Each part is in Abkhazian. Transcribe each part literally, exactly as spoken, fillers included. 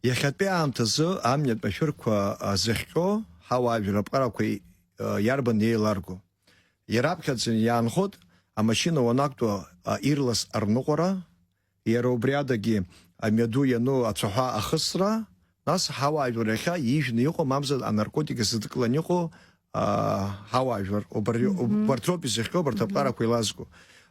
Иахьатәи аамҭазы амҩатә машәырқәа, а, зыхҟьо ҳауаажәлар аԥҟарақәа, а, иарбан еиларго? Иара аԥхьаӡа иаанхоит амашьына уанақәтәоу, а, ирлас арныҟәара, иара убри адагьы амҩаду иану ацәаҳәа ахысра, нас ҳауаажәлар иахьа ижәны иҟоу, мамзар анаркотик зыдкыланы иҟоу, а, ҳауаажәлар, убар-, Мгм. убарҭ роуп изыхҟьо, убарҭ Мгм. аԥҟарақәа илазго.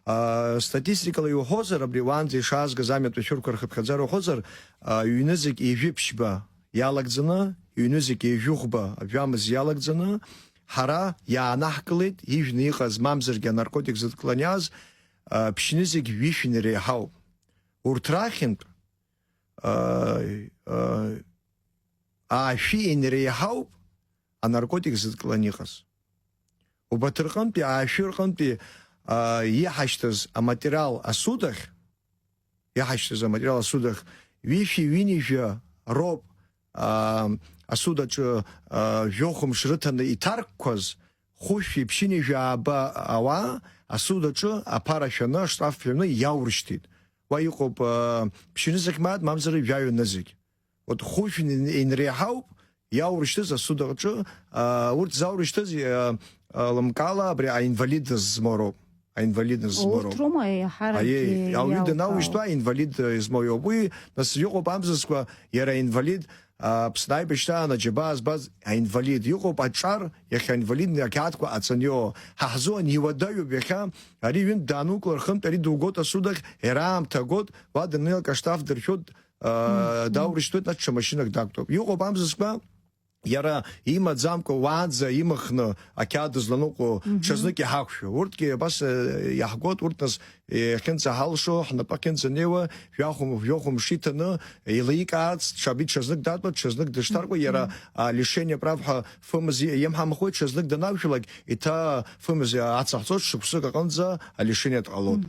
А, статистикала иуҳәозар, абри уаанӡа ишаазгаз амҩатә машәырқәа рхыԥхьаӡара уҳәозар, а, ҩнызқь ҩажәи ԥшьба иалагӡаны, ҩнызқь ҩажәи хәба ажәамыз иалагӡаны, ҳара иаанаҳкылеит, ижәны иҟаз, мамзаргьы анаркотик зыдкыланы иааз, а, ԥшьнызқь ҩышәи иреиҳауп. Урҭ рахьынтә, а, а, аашәи иреиҳауп анаркотик зыдкыланы иҟаз. Убарҭ рҟынтәи, аашәи рҟынтәи, а, иҳашьҭыз аматериал асудахь, иҳашьҭыз аматериал асудахь ҩышәи ҩынҩажәа роуп, а, асуд аҿы, а, жәохә мшы рыҭаны иҭаркқәаз, хәышәи ԥшьынҩажәи ааба ауаа асуд аҿы аԥара шәаны, аштраф шәаны иаурышьҭит. Уа иҟоуп, а, ԥшьнызқь мааҭ, мамзар жәаҩа нызқь. Вот хәышә ин-, инреиҳауп иаурышьҭыз асуд аҿы, а, урҭ заурышьҭыз, а, а, лымкаала абри аинвалидность змоу роуп. Аинвалидность змоу Урҭ роуп. роума еиҳаракгьы Аиеи, ауаҩы иалкаау? данаурышьҭуа аинвалид, а, измоу иоуп. Уи, нас, иҟоуп амзызқәа, иара аинвалид, а, Аԥсны аибашьраан аџьабаа збаз аинвалид. Иҟоуп аҿар, иахьа аинвалидны ақьаадқәа аҵанио. Ҳа ҳзы ани иуадаҩуп иахьа, ари ҩынтә даанукылар, хынтә ари дугоит асудахь, иара аамҭа агоит, уа даннеилак аштраф дыршәоит, а, Мгм. даурышьҭуеит, нас ҽа машьынак дақәтәоуп. Иҟоуп амзызқәа, иара имаӡамкәа уаанӡа имыхны ақьаад дызланыҟәо Мгм. ҽазнык иҳақәшәо. Урҭгьы абас, э, иаҳгоит, урҭ нас, э, иахьынӡаҳалшо, ҳнапы ахьынӡанеиуа, жәахә-, жәохә мшы иҭаны, еиликаарц, ҽаби ҽазнык датәа, ҽазнык дышьҭаркуа, иара, Мгм. а, лишение прав ҳәа фымз имҳамхуеит, ҽазнык данақәшәалак, иҭа фымз ацаҳҵоит, шықәсык аҟынӡа алишение дҟалоит.